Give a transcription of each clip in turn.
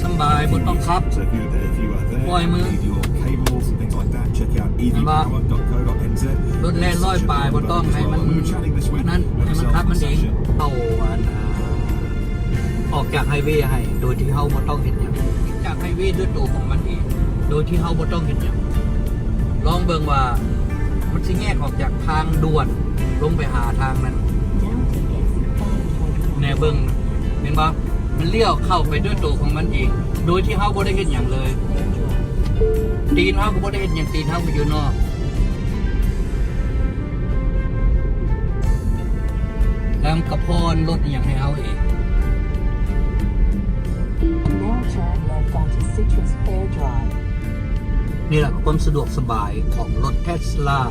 ສຳບາຍ ບໍ່ຕ້ອງຂັບ ປ່ອຍມື ເຫັນບໍ່? ລົດແລ່ນຮ້ອຍປາຍ ບໍ່ຕ້ອງໃຫ້ມັນອັນນັ້ນ ໃຫ້ມັນຂັບມັນເອງ ເຂົ້າອັນ ອາ ອອກຈາກໄຮເວໃຫ້ ໂດຍທີ່ເຮົາບໍ່ຕ້ອງເຮັດຫຍັງ ຈາກໄຮເວດ້ວຍໂຕຂອງມັນເອງ ໂດຍທີ່ເຮົາບໍ່ຕ້ອງເຮັດຫຍັງ. ລອງເບິ່ງວ່າມັນຊິແຍກອອກຈາກທາງດ່ວນລົງໄປຫາທາງນັ້ນ ແນ່ເບິ່ງ ເຫັນບໍ່? ມັນລ້ຽວເຂົ້າໄປດ້ວຍໂຕຂອງມັນເອງ ໂດຍທີ່ເຮົາບໍ່ໄດ້ເຮັດຫຍັງເລີຍ ຕີນເຮົາກໍບໍ່ໄດ້ເຮັດຫຍັງ ຕີນເຮົາກໍຢູ່ນອກ ແລ້ວມັນກໍຜ່ອນລົດອີ່ຫຍັງໃຫ້ເຮົາເອງ. Now turn left onto Citrus Fair Drive. ນີ້ແຫຼະຄວາມສະດວກສະບາຍຂອງລົດເທສລາ.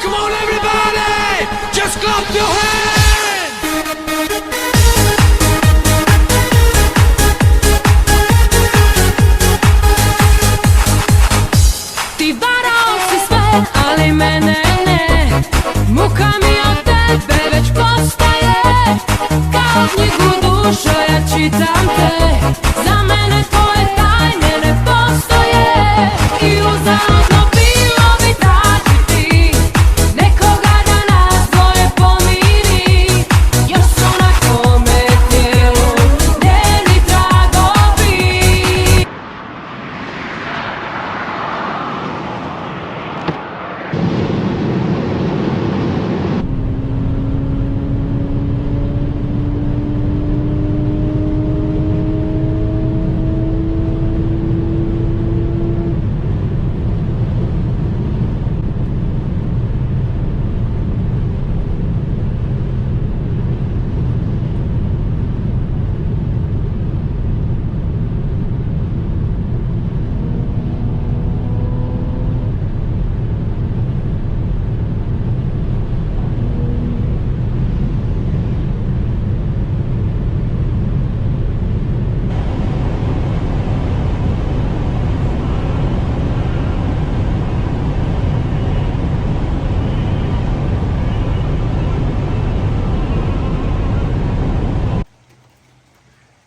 Come on everybody, just clap your hands.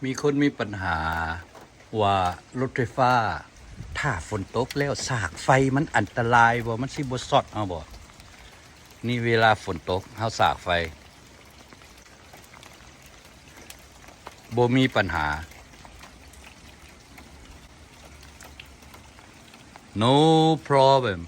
ມີຄົນມີປັນຫາວ່າລົດໄຟຟ້າ ຖ້າຝົນຕົກແລ້ວສາກໄຟມັນອັນຕະລາຍບໍ່? ມັນຊິບໍ່ຊັອດເຮົາບໍ່? ນີ້ເວລາຝົນຕົກເຮົາສາກໄຟ ບໍ່ມີປັນຫາ. No problem.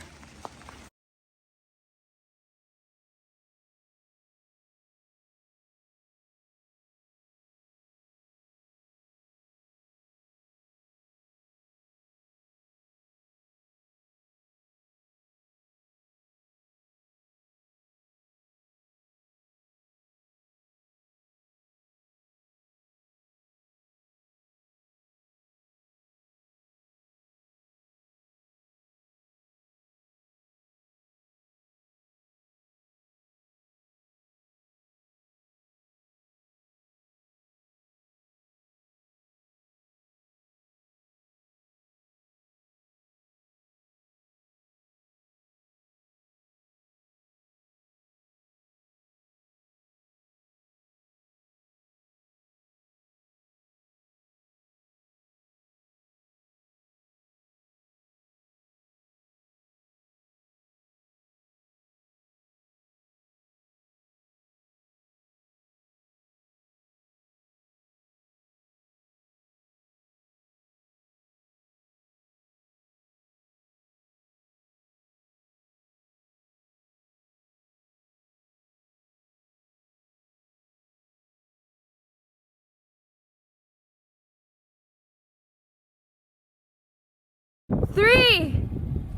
Three,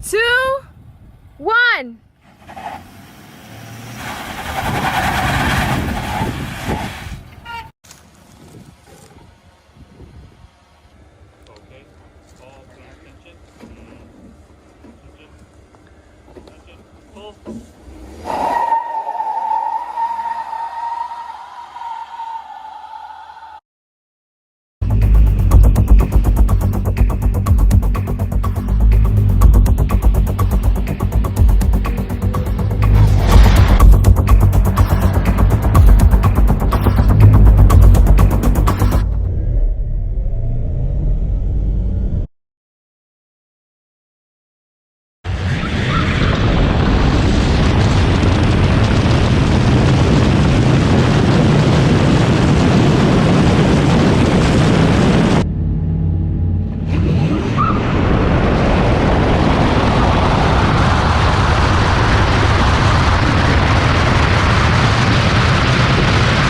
two, one. Okay. All clear. Attention. Attention. Attention. Pull.